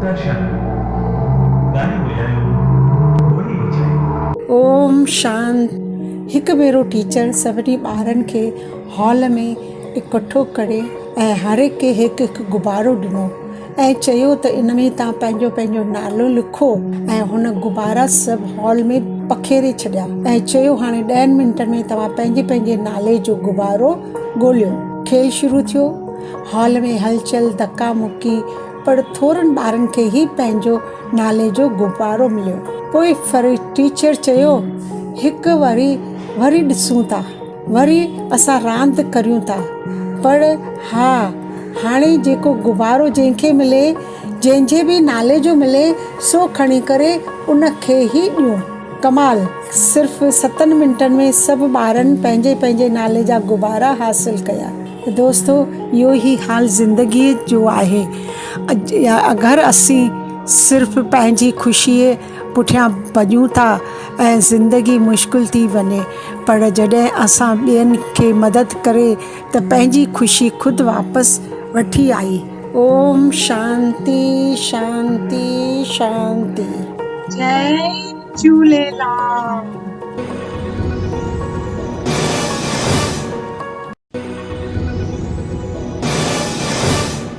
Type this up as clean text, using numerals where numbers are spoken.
درشن، ڳايو وڄايو، ٻولي بچايو. اوم شانت. هڪ ڀيرو ٽيچر سڀني ٻارن کي هال ۾ اڪٺو ڪري ۽ هر هڪ کي هڪ هڪ غبارو ڏنو ۽ چيو ته ان ۾ توهان پنهنجو پنهنجو نالو لکو ۽ هن غبارا سڀ هال ۾ پکيڙي ڇڏيا ۽ چيو هاڻي ڏهن منٽن ۾ توهان پنهنجي پنهنجي نالي جو غبارو ڳوليو. کيل شروع ٿيو. هال ۾ هلچل، ڌڪا مڪي پر ٿورن ٻارن کي ئي پنهنجو نالي جو غبارو مليو. پوء ڦر ٽيچر چيو هڪ وري وري ڏسون ٿا. وري اسان راند ڪريون ٿا پر ها هاڻي جيڪو غبارو جنهن کي ملي جنهن جي به نالي جو ملي سو کڻي ڪري ان کي ئي ڏيون. ڪمال! صرف ستن منٽن ۾ سڀ ٻارن پنهنجي پنهنجي نالي جا غبارا حاصل ڪيا. دوستو اهو ئي حال زندگيء جو آهي اگر اسين صرف پنهنجي خوشيء پٺيان ڀڄون ٿا ۽ زندگي مشڪل ٿي وڃي پر جڏهن اسان ٻين کي مدد ڪري ته پنهنجي خوشي خود واپس وٺي آئي. اوم شانتي شانتي شانتي. جئي جهوليلال.